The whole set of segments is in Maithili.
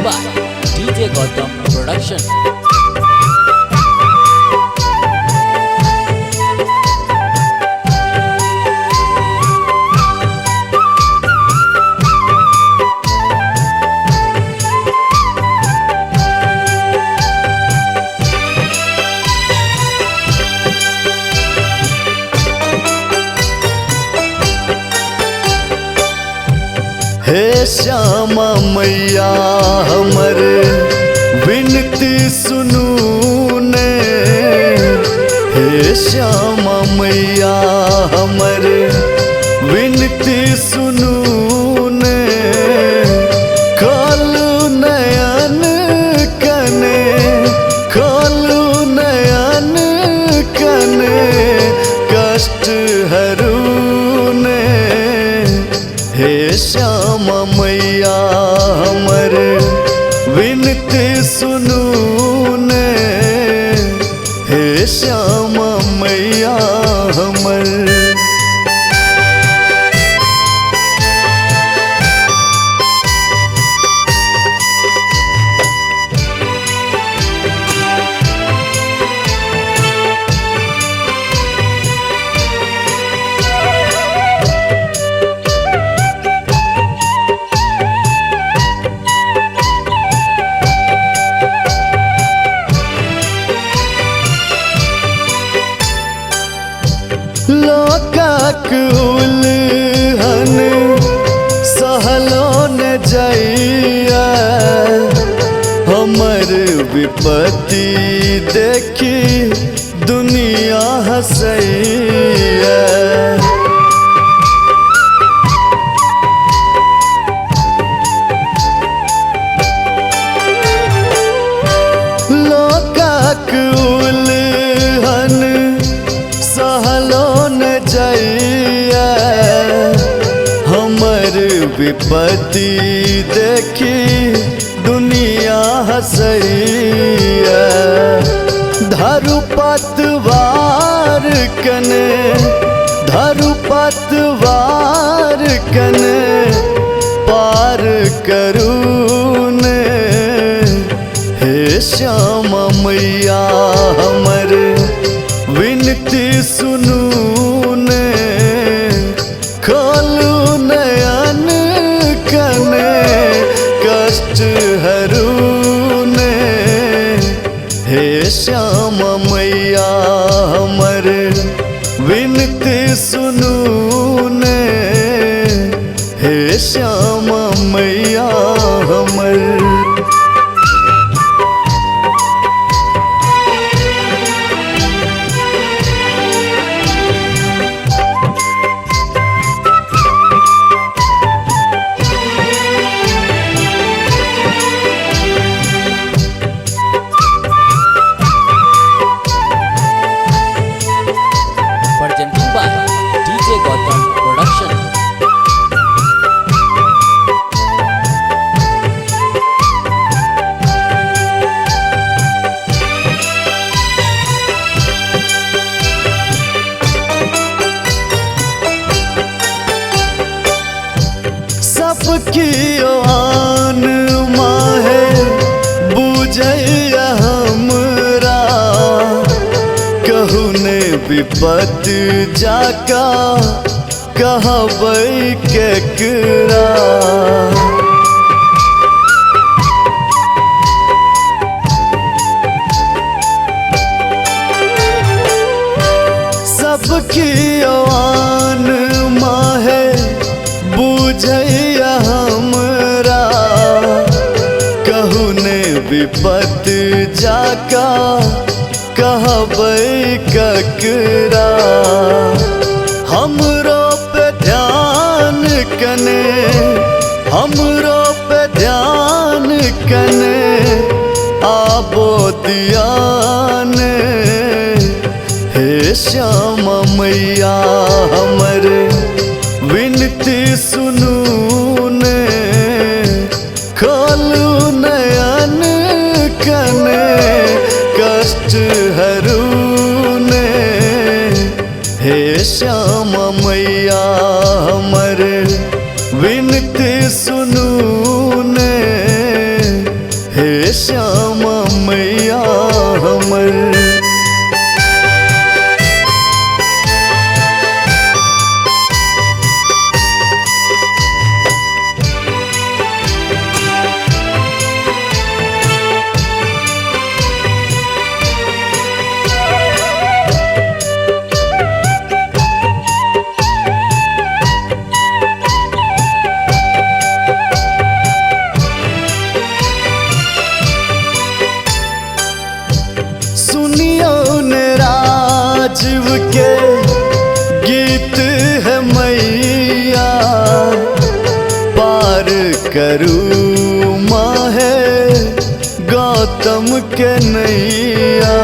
by DJ Gautam Production. हे श्यामा मैया हमर विनती सुनू ने, हे श्यामा मैया हमर विनती सुनू ने, खोलू नयन कने, खोलू नयन कने, कष्ट हरू ने। हे श्यामा मैया हमर विनती सुनू ने, हे श्यामा मैया हमर। लोकक उलहन सहलो न जाइया, हमर विपत्ति देखी दुनिया हसैया। लोकक उलहन सहलो न जाइया, हमर विपत्ति देखी दुनिया हसैया। धरु पतवार कने, धरु पतवार कने, पार करू ने। हे श्यामा मैया हमर विनती सुनू ने, खोलू नयन कने, कष्ट हरू ने। हे श्यामा मैया हमर विनती सुनू ने, हे श्यामा मैया हमर। Presented by DJ Gautam Production. सबकी आन माहे बुझैया हमरा, कहू ने विपत्ति जाका कहबै केकरा। सबकी आन माहे बुझैया हमरा, कहू ने विपत्ति जाका कहबै ककरा। हमरो पे ध्यान कने, हमरो पे ध्यान कने, आबो दियाने। हे श्यामा मैया हमर विनती सुनू ने, खोलू नयन कने, कष्ट हरू ने। हे श्यामा मैया हमर विनती सुनू ने। के गीत है मैया, पार करू माहे गौतम के नैया।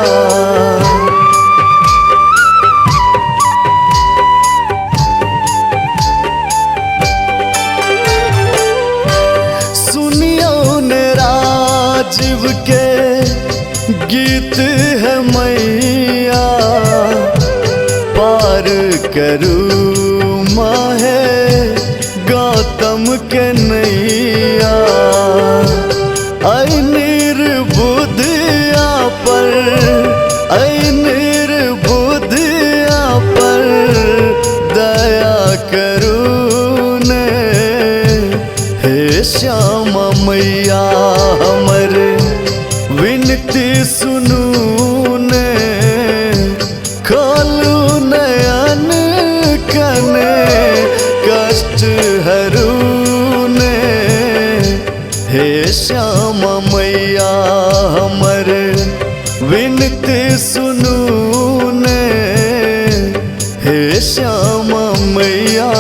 सुनियो ने राजीव के गीत है मैया, पार करू माहे गौतम के नैया। ऐ निर्बुद्धिया पर, ऐ निर्बुद्धिया पर दया करू ने, हे श्यामा मैया हमर विनती सुनू ने। खोलू नयन कने कष्ट हरू ने, हे श्यामा मैया हमर विनती सुनू ने, हे श्यामा मैया।